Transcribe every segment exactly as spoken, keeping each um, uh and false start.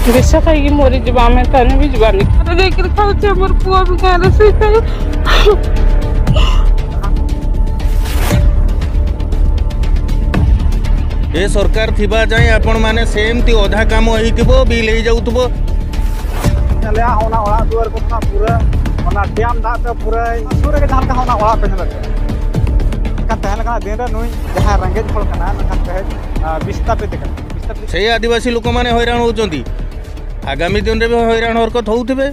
ବିଷ ଖାଇକି ମରିଯିବ, ଆମେ ତାହେଲେ ବି ଯିବାନି। ଘରେ ଯାଇକିରି ଖାଉଛେ, ମୋର ପୁଅ ବି ଗାଁରେ ଶୋଇଥାଏ। ଏ ସରକାର ଥିବା ଯାଏଁ ଆପଣମାନେ ସେମିତି ଅଧା କାମ ହେଇଥିବ, ବିଲ୍ ହେଇଯାଉଥିବ। ᱧᱮᱞᱮᱜᱼᱟ ᱚᱱᱟ ᱚᱲᱟᱜ ᱫᱩᱣᱟᱹᱨ ᱠᱚ ᱯᱩᱨᱟᱹ ᱚᱱᱟ ᱰᱮᱢ ᱫᱟᱜ ᱛᱮ ᱯᱩᱨᱟᱹ ᱥᱩᱨ ᱨᱮᱜᱮ ᱡᱟᱦᱟᱸ ᱞᱮᱠᱟ ᱚᱱᱟ ᱚᱲᱟᱜ ᱯᱮ ᱧᱮᱞᱮᱫ ᱠᱟᱱᱟ᱾ ᱮᱱᱠᱷᱟᱱ ᱛᱟᱦᱮᱸ ᱞᱮᱠᱟᱱᱟᱜ ᱫᱤᱱ ᱨᱮ ᱱᱩᱭ ᱡᱟᱦᱟᱸᱭ ᱨᱮᱸᱜᱮᱡ ᱦᱚᱲ ᱠᱟᱱᱟᱭ, ᱢᱮᱱᱠᱷᱟᱱ ᱛᱮᱦᱮᱧ ᱵᱤᱥᱛᱟᱯᱤᱛ ᱠᱟᱱᱟ᱾ ᱵᱤᱥᱛᱟᱯᱤᱛ ସେଇ ଆଦିବାସୀ ଲୋକମାନେ ହଇରାଣ ହଉଛନ୍ତି, ଆଗାମୀ ଦିନରେ ବି ହଇରାଣ ହରକତ ହଉଥିବେ।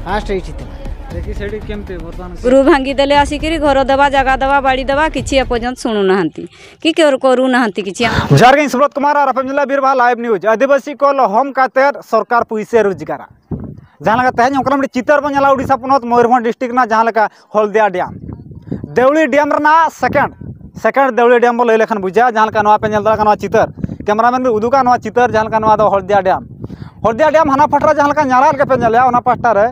ଫାଷ୍ଟ ଏଇଠି ଥିଲା। ଦେଖି ସେଠି କେମିତି ବର୍ତ୍ତମାନ ଗୃହ ଭାଙ୍ଗିଦେଲେ ଆସିକିରି, ଘର ଦେବା, ଜାଗା ଦେବା, ବାଡ଼ି ଦେବା, କିଛି ଏପର୍ଯ୍ୟନ୍ତ ଶୁଣୁନାହାନ୍ତି କି କରୁ- କରୁନାହାନ୍ତି କିଛି। ᱡᱚᱦᱟᱨ ᱜᱮ, ᱤᱧ ᱥᱩᱵᱨᱚᱛ ᱠᱩᱢᱟᱨ ᱟᱨ ᱟᱯᱮ ᱧᱮᱞᱟ ᱵᱤᱨᱵᱟᱦᱟ ᱞᱟᱭᱤᱵᱷ ᱱᱤᱭᱩᱡᱽ᱾ ᱟᱹᱫᱤᱵᱟᱹᱥᱤ ᱠᱚ ᱞᱚᱦᱚᱢ ᱠᱟᱛᱮ ᱥᱚᱨᱠᱟᱨ ᱯᱩᱭᱥᱟᱹ ᱨᱳᱡᱽᱜᱟᱨᱟ᱾ ᱡᱟᱦᱟᱸ ᱞᱮᱠᱟ ᱛᱮᱦᱮᱧ ᱚᱱᱠᱟᱱᱟᱜ ᱢᱤᱫᱴᱮᱱ ᱪᱤᱛᱟᱹᱨ ᱵᱚᱱ ᱧᱮᱞᱟ ᱩᱰᱤᱥᱟ ᱯᱚᱱᱚᱛ ᱢᱚᱭᱩᱨᱵᱷᱚᱸᱡᱽ ᱰᱤᱥᱴᱨᱤᱠᱴ ᱨᱮᱱᱟᱜ ᱡᱟᱦᱟᱸ ᱞᱮᱠᱟ ᱦᱚᱞᱫᱤᱭᱟ ᱰᱮᱢ, ᱫᱮᱣᱲᱤ ᱰᱮᱢ ᱨᱮᱱᱟᱜ ᱥᱮᱠᱮᱱᱰ ᱥᱮᱠᱮᱱᱰ ᱫᱮᱣᱲᱤ ᱰᱮᱢ ᱵᱚᱱ ᱞᱟᱹᱭ ᱞᱮᱠᱷᱟᱱ ᱵᱩᱡᱷᱟᱹᱜᱼᱟ᱾ ᱡᱟᱦᱟᱸ ᱞᱮᱠᱟ ᱱᱚᱣᱟ ᱯᱮ ᱧᱮᱞ ᱫᱟᱲᱮᱭᱟᱜ ᱠᱟᱱᱟ, ᱱᱚᱣᱟ ᱪᱤᱛᱟᱹᱨ ᱠᱮᱢᱮᱨᱟᱢᱮᱱ ᱵᱤᱱ ᱩᱫᱩᱜᱟ, ᱱᱚᱣᱟ ᱪᱤᱛᱟᱹᱨ ᱡᱟᱦᱟᱸ ᱞᱮᱠᱟ ᱱᱚᱣᱟ ᱫᱚ ᱦᱚᱞᱫᱤᱭᱟ ᱰᱮᱢ᱾ ᱦᱚᱞᱫᱤᱭᱟ ᱰᱮᱢ ᱦᱟᱱᱟ ᱯᱟᱦᱴᱟ ᱨᱮ ᱡᱟᱦᱟᱸ ᱞᱮᱠᱟ ᱧᱟᱲᱟᱜ ᱞᱮᱠᱟ ᱯᱮ ᱧᱮᱞᱮᱜᱼᱟ, ᱚᱱᱟ ᱯᱟᱦᱴᱟ ᱨᱮ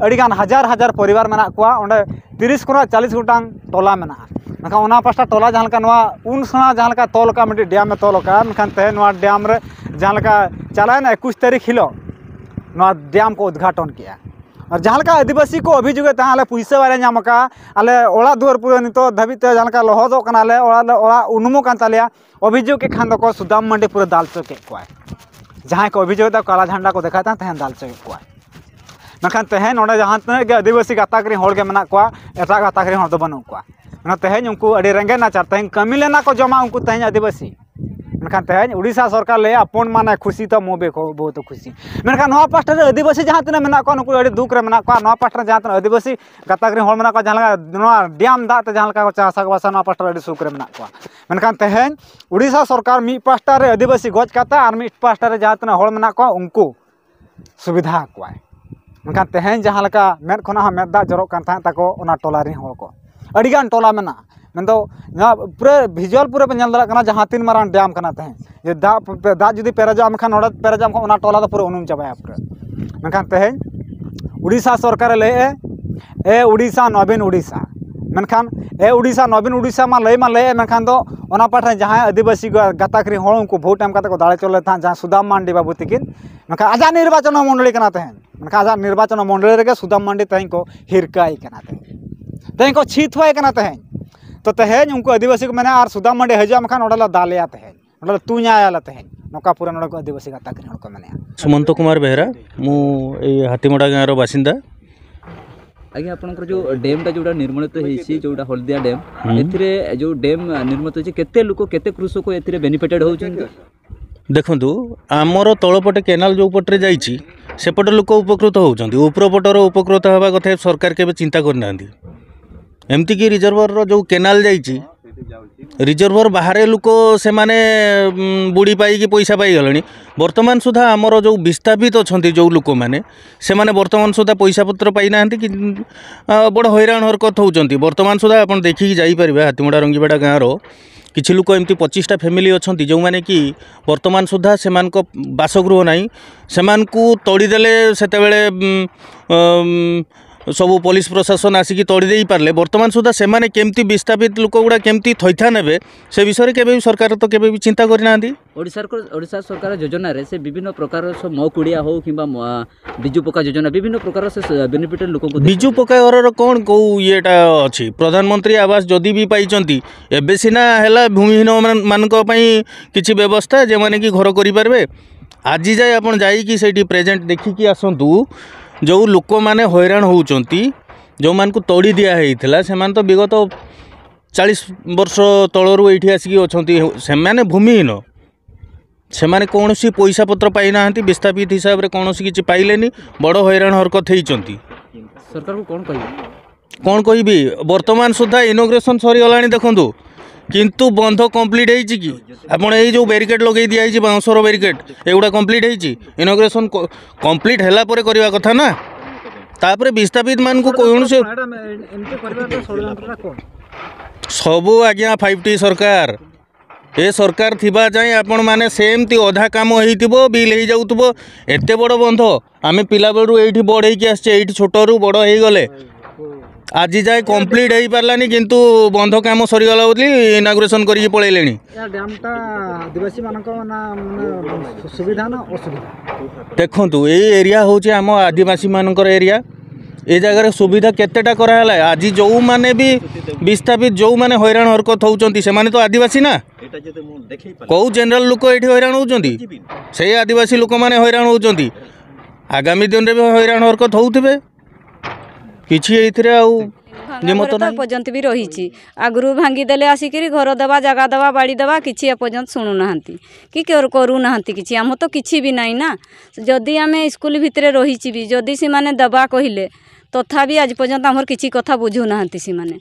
ᱟᱹᱰᱤᱜᱟᱱ ᱦᱟᱡᱟᱨ ᱦᱟᱡᱟᱨ ᱯᱚᱨᱤᱵᱟᱨ ᱢᱮᱱᱟᱜ ᱠᱚᱣᱟ᱾ ᱚᱸᱰᱮ ᱛᱤᱨᱤᱥ ᱠᱷᱚᱱᱟᱜ ᱪᱟᱞᱤᱥ ᱜᱚᱴᱟᱝ ᱴᱚᱞᱟ ᱢᱮᱱᱟᱜᱼᱟ᱾ ᱢᱮᱱᱠᱷᱟᱱ ᱚᱱᱟ ᱯᱟᱦᱴᱟ ᱴᱚᱞᱟ ᱡᱟᱦᱟᱸ ᱞᱮᱠᱟ ᱱᱚᱣᱟ ᱩᱱ ᱥᱮᱬᱟ ᱡᱟᱦᱟᱸ ᱞᱮᱠᱟ ᱛᱚᱞ ᱟᱠᱟᱫ, ᱢᱤᱫᱴᱤᱡ ᱰᱮᱢ ᱮ ᱛᱚᱞ ᱟᱠᱟᱫ, ᱢᱮᱱᱠᱷᱟᱱ ᱛᱮᱦᱮᱧ ᱱᱚᱣᱟ ᱰᱮᱢ ᱨᱮ ᱡᱟᱦᱟᱸ ᱞᱮᱠᱟ ᱪᱟᱞᱟᱣᱮᱱ ᱮᱠᱩᱥ ᱛᱟᱹᱨᱤᱠᱷ ᱦᱤᱞᱳᱜ ᱱᱚᱣᱟ ᱰᱮᱢ ᱠᱚ ᱩᱫᱽᱜᱷᱟᱴᱚᱱ ᱠᱮᱜᱼᱟ᱾ ᱟᱨ ᱡᱟᱦᱟᱸ ᱞᱮᱠᱟ ᱟᱹᱫᱤᱵᱟᱹᱥᱤ ᱠᱚ ᱚᱵᱷᱤᱡᱳᱜᱮᱫ ᱛᱟᱦᱮᱸᱫ, ᱟᱞᱮ ᱯᱩᱭᱥᱟᱹ ᱵᱟᱞᱮ ᱧᱟᱢ ᱟᱠᱟᱫᱼᱟ, ᱟᱞᱮ ᱚᱲᱟᱜ ᱫᱩᱣᱟᱹᱨ ᱯᱩᱨᱟᱹ ᱱᱤᱛᱚᱜ ᱫᱷᱟᱹᱵᱤᱡ ᱛᱮ ᱡᱟᱦᱟᱸ ᱞᱮᱠᱟ ᱞᱚᱦᱚᱫᱚᱜ ᱠᱟᱱᱟ, ᱟᱞᱮ ᱚᱲᱟᱜ, ᱚᱲᱟᱜ ᱩᱱᱩᱢᱚᱜ ᱠᱟᱱ ᱛᱟᱞᱮᱭᱟ, ᱚᱵᱷᱤᱡᱳᱜᱽ ᱠᱮᱫ ᱠᱷᱟᱱ ᱫᱚᱠᱚ ᱥᱩᱫᱟᱢ ᱢᱟᱹᱱᱰᱤ ᱯᱩᱨᱟᱹ ᱫᱟᱞ ᱦᱚᱪᱚ ᱠᱮᱫ ᱠᱚᱣᱟᱭ᱾ ᱡᱟᱦᱟᱸᱭ ᱠᱚ ᱚᱵᱷᱤᱡᱳᱜᱽ ᱮᱫᱟ, ᱠᱟᱞᱟ ᱡᱷᱟᱱᱰᱟ ᱠᱚ ᱫᱮᱠᱷᱟᱣᱮᱫ ᱛᱟᱦᱮᱸᱫ, ᱛᱮᱦᱮᱧ ᱫᱟᱞ ᱦᱚᱪᱚ ᱠᱮᱫ ᱠᱚᱣᱟᱭ᱾ ᱢᱮᱱᱠᱷᱟᱱ ᱛᱮᱦᱮᱧ ᱱᱚᱰᱮ ᱡᱟᱦᱟᱸ ᱛᱤᱱᱟᱹᱜ ᱜᱮ ᱟᱹᱫᱤᱵᱟᱹᱥᱤ ᱜᱟᱛᱟᱠ ᱨᱮᱱ ᱦᱚᱲ ᱜᱮ ᱢᱮᱱᱟᱜ ᱠᱚᱣᱟ, ᱮᱴᱟᱜ ᱜᱟᱛᱟᱠ ᱨᱮᱱ ᱦᱚᱲ ᱫᱚ ᱵᱟᱹᱱᱩᱜ ᱠᱚᱣᱟ᱾ ᱢᱮᱱᱠᱷᱟᱱ ᱛᱮᱦᱮᱧ ᱩᱱᱠᱩ ᱟᱹᱰᱤ ᱨᱮᱸᱜᱮᱡ ᱱᱟᱪᱟᱨ, ᱛᱮᱦᱮᱧ ᱠᱟᱹᱢᱤ ᱞᱮᱱᱟ ᱠᱚ ᱡᱚᱢᱟ ᱩᱱᱠᱩ ᱛᱮᱦᱮᱧ ᱟᱹᱫᱤᱵᱟᱹᱥᱤ᱾ ᱢᱮᱱᱠᱷᱟᱱ ᱛᱮᱦᱮᱧ ᱩᱲᱤᱥᱥᱟ ᱥᱚᱨᱠᱟᱨ ᱞᱟᱹᱭᱟ, "ᱟᱯᱚᱱ ᱢᱟᱱᱮ ᱠᱷᱩᱥᱤ ᱛᱚ ᱢᱚ ᱵᱮᱠᱚ ᱵᱚᱦᱩᱛ ᱠᱷᱩᱥᱤ᱾" ᱢᱮᱱᱠᱷᱟᱱ ᱱᱚᱣᱟ ᱯᱟᱦᱴᱟ ᱨᱮ ᱟᱹᱫᱤᱵᱟᱹᱥᱤ ᱡᱟᱦᱟᱸ ᱛᱤᱱᱟᱹᱜ ᱢᱮᱱᱟᱜ ᱠᱚᱣᱟ, ᱱᱩᱠᱩ ᱟᱹᱰᱤ ᱫᱩᱠ ᱨᱮ ᱢᱮᱱᱟᱜ ᱠᱚᱣᱟ᱾ ᱱᱚᱣᱟ ᱯᱟᱦᱴᱟ ᱨᱮ ᱡᱟᱦᱟᱸ ᱛᱤᱱᱟᱹᱜ ᱟᱹᱫᱤᱵᱟᱹᱥᱤ ᱜᱟᱛᱟᱠ ᱨᱮᱱ ᱦᱚᱲ ᱢᱮᱱᱟᱜ ᱠᱚᱣᱟ, ᱡᱟᱦᱟᱸ ᱞᱮᱠᱟ ᱱᱚᱣᱟ ᱰᱮᱢ ᱫᱟᱜ ᱛᱮ ᱡᱟᱦᱟᱸ ᱞᱮᱠᱟ ᱠᱚ ᱪᱟᱥ ᱟᱠᱚ ᱵᱟᱥᱟ, ᱱᱚᱣᱟ ᱯᱟᱦᱴᱟ ᱨᱮ ᱟᱹᱰᱤ ᱥᱩᱠ ᱨᱮ ᱢᱮᱱᱟᱜ ᱠᱚᱣᱟ᱾ ᱢᱮᱱᱠᱷᱟᱱ ᱛᱮᱦᱮᱧ ᱩᱲᱤᱥᱥᱟ ᱥᱚᱨᱠᱟᱨ ᱢᱤᱫ ᱯᱟᱦᱴᱟ ᱨᱮ ᱟᱹᱫᱤᱵᱟᱹᱥᱤ ᱜᱚᱡ ᱠᱟᱛᱮ ᱟᱨ ᱢᱤᱫ ᱯᱟᱦᱴᱟ ᱨᱮ ᱡᱟᱦᱟᱸ ᱛᱤᱱᱟᱹᱜ ᱦᱚᱲ ᱢᱮᱱᱟᱜ ᱠᱚᱣᱟ, ᱩᱱᱠᱩ ᱥᱩᱵᱤᱫᱷᱟ ᱟᱠᱚᱣᱟᱭ᱾ ᱢᱮᱱᱠᱷᱟᱱ ᱛᱮᱦᱮᱧ ᱡᱟᱦᱟᱸ ᱞᱮᱠᱟ ᱢᱮᱫ ᱠᱷᱚᱱᱟᱜ ᱦᱚᱸ ᱢᱮᱫ ᱫᱟᱜ ᱡᱚᱨᱚᱜ ᱠᱟᱱ ᱛᱟᱦᱮᱸᱫ ᱛᱟᱠᱚ, ᱚᱱᱟ ᱴᱚᱞᱟ ᱨᱮᱱ ᱦᱚᱲ ᱠᱚ, ᱟᱹᱰᱤᱜᱟᱱ ᱴᱚᱞᱟ ᱢᱮᱱᱟᱜᱼᱟ, ᱢᱮᱱᱫᱚ ᱱᱚᱣᱟ ᱯᱩᱨᱟᱹ ᱵᱷᱤᱡᱩᱣᱟᱞ ᱯᱩᱨᱟᱹ ᱯᱮ ᱧᱮᱞ ᱫᱟᱲᱮᱭᱟᱜ ᱠᱟᱱᱟ, ᱡᱟᱦᱟᱸ ᱛᱤᱱ ᱢᱟᱨᱟᱝ ᱰᱮᱢ ᱠᱟᱱᱟ ᱛᱮᱦᱮᱧ, ᱡᱮ ᱫᱟᱜ ᱯᱮ-, ᱫᱟᱜ ᱡᱩᱫᱤ ᱯᱮᱨᱮᱡᱚᱜᱼᱟ, ᱢᱮᱱᱠᱷᱟᱱ ᱱᱚᱰᱮ ᱯᱮᱨᱮᱡᱚᱜᱼᱟ, ᱢᱮᱱᱠᱷᱟᱱ ᱚᱱᱟ ᱴᱚᱞᱟ ᱫᱚ ᱯᱩᱨᱟᱹ ᱩᱱᱩᱢ ᱪᱟᱵᱟᱭᱟ ᱯᱩᱨᱟᱹ᱾ ᱢᱮᱱᱠᱷᱟᱱ ᱛᱮᱦᱮᱧ ᱩᱲᱤᱥᱥᱟ ᱥᱚᱨᱠᱟᱨᱮ ᱞᱟᱹᱭᱮᱫᱼᱟ, "ᱮ ᱩᱲᱤᱥᱥᱟ, ᱱᱚᱵᱤᱱ ᱩᱲᱤᱥᱥᱟ", ᱢᱮᱱᱠᱷᱟᱱ ᱮ ᱩᱰᱤᱥᱟ, ᱱᱚᱵᱤᱱ ᱩᱰᱤᱥᱟ ᱢᱟ ᱞᱟᱹᱭ ᱢᱟ ᱞᱟᱹᱭᱮᱫ, ᱢᱮᱱᱠᱷᱟᱱ ᱫᱚ ᱚᱱᱟ ᱯᱟᱦᱴᱟ ᱨᱮ ᱡᱟᱦᱟᱸᱭ ᱟᱹᱫᱤᱵᱟᱹᱥᱤ ᱜᱟ-, ᱜᱟᱛᱟᱠ ᱨᱮᱱ ᱦᱚᱲ ᱩᱱᱠᱩ ᱵᱷᱳᱴ ᱮᱢ ᱠᱟᱛᱮ ᱠᱚ ᱫᱟᱲᱮ ᱦᱚᱪᱚ ᱞᱮᱫ ᱛᱟᱦᱮᱸᱫ, ᱡᱟᱦᱟᱸ ᱥᱩᱫᱟᱢ ᱢᱟᱱᱰᱤ ᱵᱟᱹᱵᱩ ᱛᱤᱠᱤᱱ, ᱢᱮᱱᱠᱷᱟᱱ ᱟᱡᱟᱜ ᱱᱤᱨᱵᱟᱪᱚᱱ ᱢᱚᱱᱰᱚᱞᱤ ᱠᱟᱱᱟ ᱛᱟᱦᱮᱸᱫ, ᱢᱮᱱᱠᱷᱟᱱ ᱟᱡᱟᱜ ᱱᱤᱨᱵᱟᱪᱚᱱ ᱢᱚᱱᱰᱚᱞᱤ ᱨᱮᱜᱮ ᱥᱩᱫᱟᱢ ᱢᱟᱱᱰᱤ ᱛᱮᱦᱮᱧ ᱠᱚ ᱦᱤᱨᱠᱟᱹᱭ ᱠᱟᱱᱟ ᱛᱟᱦᱮᱸᱫ, ᱛᱮᱦᱮᱧ ᱠᱚ ᱪᱷᱤ ᱛᱷᱩᱣᱟᱭ ᱠᱟᱱᱟ ᱛᱟᱦᱮᱸᱫ᱾ ᱛᱚ ᱛᱮᱦᱮᱧ ᱩᱱᱠᱩ ᱟᱹᱫᱤᱵᱟᱹᱥᱤ ᱠᱚ ᱢᱮᱱᱟ, ᱟᱨ ᱥᱩᱫᱟᱢ ᱢᱟᱱᱰᱤ ᱦᱤᱡᱩᱜᱼᱟ, ᱢᱮᱱᱠᱷᱟᱱ ᱚᱸᱰᱮ ᱞᱮ ᱫᱟᱞᱮᱭᱟ ᱛᱟᱦᱮᱸᱫ, ᱚᱸᱰᱮ ᱞᱮ ᱛᱩᱧᱟᱭᱟᱞᱮ ᱛᱟᱦᱮᱸᱫ, ᱱᱚᱝᱠᱟ ᱯᱩᱨᱟᱹ ᱱᱚᱰᱮ ᱠᱚ ᱟᱹᱫᱤᱵᱟᱹᱥᱤ ᱜᱟᱛᱟᱠ ᱨᱮᱱ ᱦᱚᱲ ᱠᱚ ᱢᱮᱱᱮᱜᱼᱟ᱾ ସୁମନ୍ତ କୁମାର ବେହେରା, ମୁଁ ଏଇ ହାତିମଡ଼ା ଗାଁର ବାସିନ୍ଦା। ଆଜ୍ଞା, ଆପଣଙ୍କର ଯେଉଁ ଡ୍ୟାମ୍ଟା ଯେଉଁଟା ନିର୍ମାଣିତ ହେଇଛି, ଯେଉଁଟା ହଳଦିଆ ଡ୍ୟାମ୍, ହୁଁ। ଏଥିରେ ଯେଉଁ ଡ୍ୟାମ୍ ନିର୍ମିତ ହେଇଛି, କେତେ ଲୋକ, କେତେ କୃଷକ ଏଥିରେ ବେନିଫିଟେଡ୍ ହେଉଛନ୍ତି? ଦେଖନ୍ତୁ, ଆମର ତଳପଟେ କେନାଲ ଯେଉଁ ପଟରେ ଯାଇଛି, ସେପଟ ଲୋକ ଉପକୃତ ହେଉଛନ୍ତି। ଉପର ପଟର ଉପକୃତ ହେବା କଥା ସରକାର କେବେ ଚିନ୍ତା କରିନାହାନ୍ତି। ଏମିତିକି ରିଜର୍ଭରର ଯେଉଁ କେନାଲ ଯାଇଛି, ରିଜର୍ଭର ବାହାରେ ଲୋକ ସେମାନେ, ଉଁ, ବୁଡ଼ି ପାଇକି ପଇସା ପାଇଗଲେଣି। ବର୍ତ୍ତମାନ ସୁଦ୍ଧା ଆମର ଯେଉଁ ବିସ୍ଥାପିତ ଅଛନ୍ତି ଯେଉଁ ଲୋକମାନେ, ସେମାନେ ବର୍ତ୍ତମାନ ସୁଦ୍ଧା ପଇସା ପତ୍ର ପାଇନାହାନ୍ତି କି, ଆ, ବଡ଼ ହଇରାଣ ହରକତ ହେଉଛନ୍ତି। ବର୍ତ୍ତମାନ ସୁଦ୍ଧା ଆପଣ ଦେଖିକି ଯାଇପାରିବେ, ହାତିମଡ଼ା ରଙ୍ଗିବାଡ଼ା ଗାଁର କିଛି ଲୋକ, ଏମିତି ପଚିଶଟା ଫ୍ୟାମିଲି ଅଛନ୍ତି, ଯେଉଁମାନେ କି ବର୍ତ୍ତମାନ ସୁଦ୍ଧା ସେମାନଙ୍କ ବାସଗୃହ ନାହିଁ। ସେମାନଙ୍କୁ ତଡ଼ିଦେଲେ ସେତେବେଳେ, ଉଁ, ଉଁ, ସବୁ ପୋଲିସ ପ୍ରଶାସନ ଆସିକି ତଡ଼ି ଦେଇପାରିଲେ। ବର୍ତ୍ତମାନ ସୁଦ୍ଧା ସେମାନେ କେମିତି, ବିସ୍ଥାପିତ ଲୋକଗୁଡ଼ା କେମିତି ଥଇଥାନ ହେବେ, ସେ ବିଷୟରେ କେବେ ବି, ସରକାର ତ କେବେ ବି ଚିନ୍ତା କରିନାହାନ୍ତି। ଓଡ଼ିଶାର, ଓଡ଼ିଶା ସରକାର ଯୋଜନାରେ ସେ ବିଭିନ୍ନ ପ୍ରକାର ସ-, ମୋ କୁଡ଼ିଆ ହଉ କିମ୍ବା ମ-, ବିଜୁ ପକ୍କା ଯୋଜନା, ବିଭିନ୍ନ ପ୍ରକାର ସେ ସ-, ବେନିଫିଟେଡ୍ ଲୋକଙ୍କୁ ବିଜୁ ଦେଇଛନ୍ତି। ପକ୍କା ଘରର କ'ଣ କୋଉ ଇଏଟା ଅଛି? ପ୍ରଧାନମନ୍ତ୍ରୀ ଆବାସ ଯଦି ବି ପାଇଛନ୍ତି, ଏବେ ସିନା ହେଲା ଭୂମିହୀନ ମାନ-, ମାନଙ୍କ ପାଇଁ କିଛି ବ୍ୟବସ୍ଥା, ଯେଉଁମାନେ କି ଘର କରିପାରିବେ। ଆଜି ଯାଏ ଆପଣ ଯାଇକି ସେଇଠି ପ୍ରେଜେଣ୍ଟ ଦେଖିକି ଆସନ୍ତୁ, ଯେଉଁ ଲୋକମାନେ ହଇରାଣ ହେଉଛନ୍ତି, ଯେଉଁମାନଙ୍କୁ ତଡ଼ି ଦିଆ ହେଇଥିଲା, ସେମାନେ ତ ବିଗତ ଚାଳିଶ ବର୍ଷ ତଳରୁ ଏଇଠି ଆସିକି ଅଛନ୍ତି। ସେମାନେ ଭୂମିହୀନ, ସେମାନେ କୌଣସି ପଇସା ପତ୍ର ପାଇନାହାନ୍ତି, ବିସ୍ଥାପିତ ହିସାବରେ କୌଣସି କିଛି ପାଇଲେନି, ବଡ଼ ହଇରାଣ ହରକତ ହେଇଛନ୍ତି। ସରକାରଙ୍କୁ କ'ଣ କହିବେ? କ'ଣ କହିବି, ବର୍ତ୍ତମାନ ସୁଦ୍ଧା ଇନୋଗ୍ରେସନ୍ ସରିଗଲାଣି ଦେଖନ୍ତୁ, କିନ୍ତୁ ବନ୍ଧ କମ୍ପ୍ଲିଟ୍ ହେଇଛି କି? ଆପଣ ଏଇ ଯେଉଁ ବ୍ୟାରିକେଡ୍ ଲଗେଇ ଦିଆହେଇଛି, ବାଉଁଶର ବ୍ୟାରିକେଡ୍, ଏଗୁଡ଼ା କମ୍ପ୍ଲିଟ୍ ହେଇଛି? ଇନୋଗ୍ରେସନ୍ କ-, କମ୍ପ୍ଲିଟ୍ ହେଲା ପରେ କରିବା କଥା ନା। ତାପରେ ବିସ୍ଥାପିତମାନଙ୍କୁ କୌଣସି ମ୍ୟାଡ଼ାମ, ଏ-, ଏମିତି କରିବାର ଷଡ଼ଯନ୍ତ୍ରଟା କ'ଣ? ସବୁ ଆଜ୍ଞା ଫାଇଭ୍ ଟି ସରକାର। ଏ ସରକାର ଥିବା ଯାଏଁ ଆପଣମାନେ ସେମିତି ଅଧା କାମ ହେଇଥିବ, ବିଲ୍ ହେଇଯାଉଥିବ। ଏତେ ବଡ଼ ବନ୍ଧ, ଆମେ ପିଲାବେଳରୁ ଏଇଠି ବଢ଼ ହେଇକି ଆସିଛେ, ଏଇଠି ଛୋଟରୁ ବଡ଼ ହେଇଗଲେ। ଆଜି ଯାଏ କମ୍ପ୍ଲିଟ୍ ହେଇପାରିଲାନି, କିନ୍ତୁ ବନ୍ଧ କାମ ସରିଗଲା ବୋଲି ଇନାଗୁରେସନ୍ କରିକି ପଳେଇଲେଣି। ଏ ଡ୍ୟାମ୍ଟା ଆଦିବାସୀମାନଙ୍କ ନା, ମାନେ, ସୁ-, ସୁବିଧା ନା ଅସୁବିଧା? ଦେଖନ୍ତୁ, ଏଇ ଏରିଆ ହେଉଛି ଆମ ଆଦିବାସୀମାନଙ୍କର ଏରିଆ। ଏ ଜାଗାରେ ସୁବିଧା କେତେଟା କରାହେଲା। ଆଜି ଯେଉଁମାନେ ବି ବିସ୍ଥାପିତ, ଯେଉଁମାନେ ହଇରାଣ ହରକତ ହେଉଛନ୍ତି, ସେମାନେ ତ ଆଦିବାସୀ ନା। କେଉଁ ଜେନେରାଲ ଲୋକ ଏଠି ହଇରାଣ ହେଉଛନ୍ତି? ସେଇ ଆଦିବାସୀ ଲୋକମାନେ ହଇରାଣ ହେଉଛନ୍ତି। ଆଗାମୀ ଦିନରେ ବି ହଇରାଣ ହରକତ ହେଉଥିବେ। କିଛି ଏଇଥିରେ ଆଉ ନିମତ ନାହିଁ। ପର୍ଯ୍ୟନ୍ତ ବି ରହିଛି। ଆଗରୁ ଭାଙ୍ଗିଦେଲେ ଆସିକିରି ଘର ଦେବା, ଜାଗା ଦେବା, ବାଡ଼ି ଦେବା, କିଛି ଏପର୍ଯ୍ୟନ୍ତ ଶୁଣୁନାହାନ୍ତି କି କରୁ-, କରୁନାହାନ୍ତି କିଛି। ଆମର ତ କିଛି ବି ନାହିଁ ନା। ଯଦି ଆମେ ସ୍କୁଲ ଭିତରେ ରହିଛି ବି, ଯଦି ସେମାନେ ଦେବା କହିଲେ, ତଥାପି ଆଜି ପର୍ଯ୍ୟନ୍ତ ଆମର କିଛି କଥା ବୁଝୁନାହାନ୍ତି ସେମାନେ।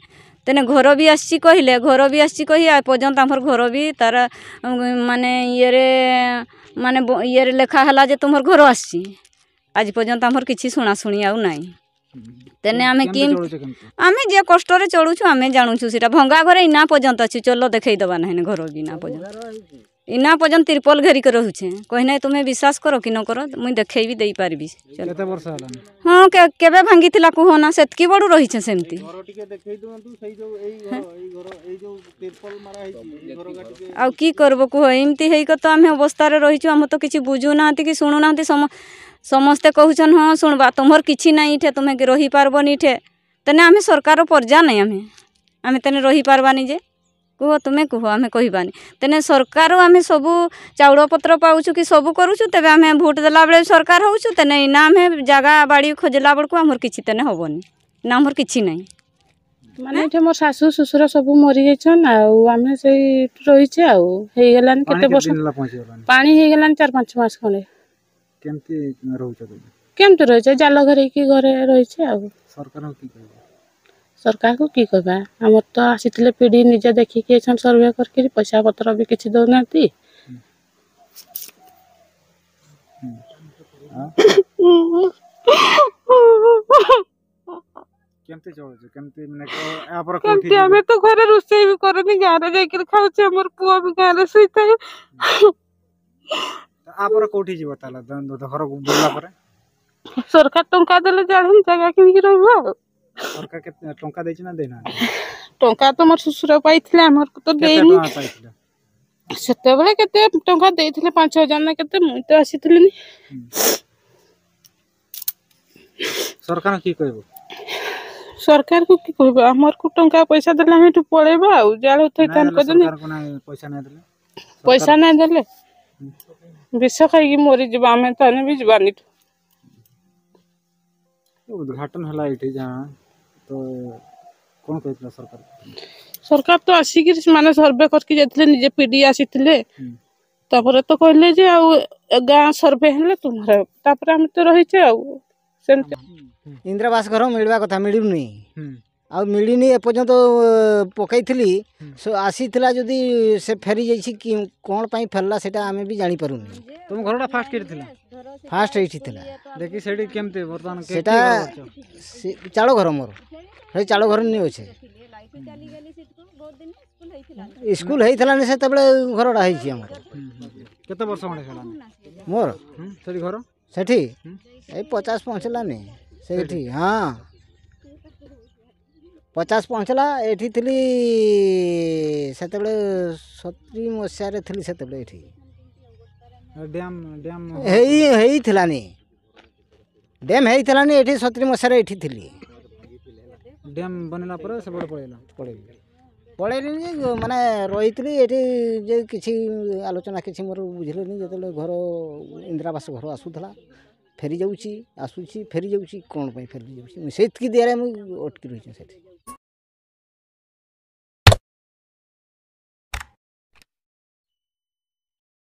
ତେଣେ ଘର ବି ଆସିଛି କହିଲେ, ଘର ବି ଆସିଛି କହି, ଆ ପର୍ଯ୍ୟନ୍ତ ଆମର ଘର ବି ତାର, ଉଁ, ମାନେ, ଇଏରେ, ମାନେ, ବ-, ଇଏରେ ଲେଖା ହେଲା ଯେ ତୁମର ଘର ଆସିଛି। ଆଜି ପର୍ଯ୍ୟନ୍ତ ଆମର କିଛି ଶୁଣାଶୁଣି ଆଉ ନାହିଁ। ତେଣେ ଆମେ କେମିତି କେମିତି, ଚଳୁଛ କେମିତି? ଆମେ ଯେ କଷ୍ଟରେ ଚଳୁଛୁ, ଆମେ ଜାଣୁଛୁ ସେଇଟା। ଭଙ୍ଗା ଘରେ ଇନା ପର୍ଯ୍ୟନ୍ତ ଅଛି, ଚଲ ଦେଖେଇ ଦେବା ନାହିଁ ଘର ବି ଇନା ପର୍ଯ୍ୟନ୍ତ। ଇନା ପର୍ଯ୍ୟନ୍ତ ତିରପଲ ଘେରିକି ରହୁଛେ। କହି ନାହିଁ, ତୁମେ ବିଶ୍ୱାସ କର କି ନ କର, ମୁଇଁ ଦେଖେଇ ବି ଦେଇପାରିବି। ଚଲ। କେତେ ବର୍ଷ ହେଲାଣି? ହଁ, କେ-, କେବେ ଭାଙ୍ଗିଥିଲା କୁହ ନା, ସେତିକି ବଡ଼ୁ ରହିଛେ ସେମିତି। ଘର ଟିକେ ଦେଖେଇ ଦିଅନ୍ତୁ, ସେଇ ଯୋଉ ଏଇ ଘର, ଏଇ ଘର, ଏଇ ଯୋଉ ତିରପଲ ମରା ହେଇଛି, ଏଇ ଘରଟା ଟିକେ ଆଉ କି କରିବ କୁହ? ଏମିତି ହେଇକି ତ ଆମେ ଅବସ୍ଥାରେ ରହିଛୁ, ଆମର ତ କିଛି ବୁଝୁନାହାନ୍ତି କି ଶୁଣୁନାହାନ୍ତି। ସମ-, ସମସ୍ତେ କହୁଛନ୍, "ହଁ, ଶୁଣବା, ତୁମର କିଛି ନାହିଁ ଏଠି, ତୁମେ ରହିପାରିବନି ଏଠି।" ତେନେ ଆମେ ସରକାର ପର୍ଜା ନାହିଁ, ଆମେ, ଆମେ ତେନେ ରହିପାରିବାନି ଯେ। କୁହ, ତୁମେ କୁହ, ଆମେ କହିବାନି। ତେନେ ସରକାରରୁ ଆମେ ସବୁ ଚାଉଳ ପତ୍ର ପାଉଛୁ କି ସବୁ କରୁଛୁ, ତେବେ ଆମେ ଭୋଟ ଦେଲା ବେଳେ ସରକାର ହଉଛୁ, ତେନେ ଇନା ଆମେ ଜାଗା ବାଡ଼ି ଖୋଜିଲା ବେଳକୁ ଆମର କିଛି ତେନେ ହବନି, ନା ଆମର କିଛି ନାହିଁ। ମାନେ, ଏଠି ମୋ ଶାଶୁ ଶ୍ୱଶୁର ସବୁ ମରିଯାଇଛନ୍, ଆଉ ଆମେ ସେଇ ରହିଛେ। ଆଉ ହେଇଗଲାଣି କେତେ କେତେ ବର୍ଷ? ଦିନ ହେଲା ପହଞ୍ଚିଗଲାଣି? ପାଣି ହେଇଗଲାଣି ଚାରି ପାଞ୍ଚ ମାସ ଖଣ୍ଡେ। କେମିତି ରହୁଛ ତୁମେ? କେମିତି ରହିଛେ? ଜାଲ ଘେରେଇକି ଘରେ ରହିଛେ ଆଉ। ସରକାରଙ୍କୁ କି କହିବ? ସରକାରଙ୍କୁ କି କହିବା? ଆମର ତ ଆସିଥିଲେ, ପି ଡି ନିଜେ ଦେଖିକି ଏଛନ୍ ସର୍ଭେ କରିକିରି, ପଇସା ପତ୍ର ବି କିଛି ଦଉନାହାନ୍ତି। କେମିତି ଚଳୁଛୁ? କେମିତି, ମାନେ, କ-, ୟା ପରେ କେମିତି? କୋଉଠି ଯିବ? ଆମେ ତ ଘରେ ରୋଷେଇ ବି କରୁନି, ଗାଁରେ ଯାଇକିରି ଖାଉଛେ। ଆମର ପୁଅ ବି ଗାଁରେ ଶୋଇଥାଏ। ୟା ପରେ କୋଉଠି ଯିବ ତାହେଲେ? ଦ-, ଦ-, ଘରକୁ ବୁଲିଲା ପରେ? ସରକାର ଟଙ୍କା ଦେଲେ ଜାଣି ଜାଗା କିଣିକି ରହିବ ଆଉ। ସରକାର କେତେ ଟଙ୍କା ଦେଇଛି ନା ଦେଇନାହାନ୍ତି? ଟଙ୍କା ତ ମୋର ଶ୍ୱଶୁର ପାଇଥିଲେ, ଆମର ତ କେତେ ଦେଇନି। ଟଙ୍କା ପାଇଥିଲେ? ସେତେବେଳେ କେତେ ଟଙ୍କା ଦେଇଥିଲେ, ପାଞ୍ଚ ହଜାର ନା କେତେ, ମୁଁ ତ ଆସିଥିଲି। ହୁଁ। ସରକାର କି କହିବ? ସରକାରକୁ କି କହିବ? ଆମରକୁ ଟଙ୍କା ପଇସା ଦେଲେ ଆମେ ଏଠୁ ପଳେଇବା ଆଉ, ଯାହା ହଉଥିବ ନାଇଁ, ତାହା ହେଲେ କରିଦେନି। ସରକାରଙ୍କୁ ନାଇଁ, ପଇସା ନାଇଁ ଦେଲେ? ପଇସା ନାଇଁ ଦେଲେ? ବିଷ ଖାଇକି ମରିଯିବା ଆମେ, ତାହେଲେ ବି ଯିବାନି ଏଠୁ। ଉଦ୍ଘାଟନ ହେଲା ଏଇଠି ଯାହା, ତ କ'ଣ କହିଥିଲା ସରକାର? ସରକାର ତ ଆସିକିରି ସେମାନେ ସର୍ଭେ କରିକି ଯାଇଥିଲେ, ନିଜେ ପିଡି ଆସିଥିଲେ। ହୁଁ। ତାପରେ ତ କହିଲେ ଯେ ଆଉ ଏ ଗାଁ ସର୍ଭେ ହେଲେ ତୁମର, ତାପରେ ଆମେ ତ ରହିଛେ ଆଉ ସେମିତି। ଇନ୍ଦିରାବାସ ଘର ମିଳିବା କଥା, ମିଳୁନି। ହୁଁ। ଆଉ ମିଳିନି ଏପର୍ଯ୍ୟନ୍ତ। ପକେଇଥିଲି, ହୁଁ। ସ-, ଆସିଥିଲା ଯଦି ସେ ଫେରି ଯାଇଛି କି କ'ଣ ପାଇଁ ଫେରିଲା, ସେଇଟା ଆମେ ବି ଜାଣିପାରୁନି। ତମ ଘରଟା ଫାଷ୍ଟ କେଉଁଠି ଥିଲା? ଫାଷ୍ଟ ଏଇଠି ଥିଲା। ଦେଖି ସେଇଠି କେମିତି ବର୍ତ୍ତମାନ କେ-, ସେଟା କିଏ ଘର କରିଛ? ସେ ଚାଳ ଘର ମୋର, ସେଇ ଚାଳ ଘର ନି ଅଛେ। ସ୍କୁଲ ହେଇଥିଲାନି ସେତେବେଳେ ଘରଟା ହେଇଛି ଆମର। ହୁଁ, ହୁଁ, ହୁଁ। କେତେ ବର୍ଷ ଖଣ୍ଡେ ହେଲାଣି? ମୋର ହୁଁ, ସେଠି ଘର? ସେଠି? ହୁଁ। ଏଇ ପଚାଶ ପହଞ୍ଚିଲାନି ସେଇଠି। ହଁ, ପଚାଶ ପହଞ୍ଚିଲା। ଏଠି ଥିଲି ସେତେବେଳେ, ସତୁରି ମସିହାରେ ଥିଲି ସେତେବେଳେ ଏଠି। ଆଉ ଡ୍ୟାମ୍, ଡ୍ୟାମ୍ ହେଇ, ହେଇଥିଲାନି। ଡ୍ୟାମ୍ ହେଇଥିଲାନି, ଏଠି ସତୁରି ମସିହାରେ ଏଠି ଥିଲି। ଡ୍ୟାମ୍ ବନିଲା ପରେ ସେପଟେ ପଳେଇଲା? ପଳେଇଲି। ପଳେଇଲିନି ଯେ, ମାନେ, ରହିଥିଲି ଏଠି, ଯେ କିଛି ଆଲୋଚନା କିଛି ମୋର ବୁଝିଲେନି। ଯେତେବେଳେ ଘର, ଇନ୍ଦିରାବାସ ଘର ଆସୁଥିଲା, ଫେରି ଯାଉଛି, ଆସୁଛି, ଫେରି ଯାଉଛି, କ'ଣ ପାଇଁ ଫେରି ଯାଉଛି, ମୁଁ ସେଇତିକି ଦିଆରେ ମୁଁ ଅଟକି ରହିଛି ସେଠି।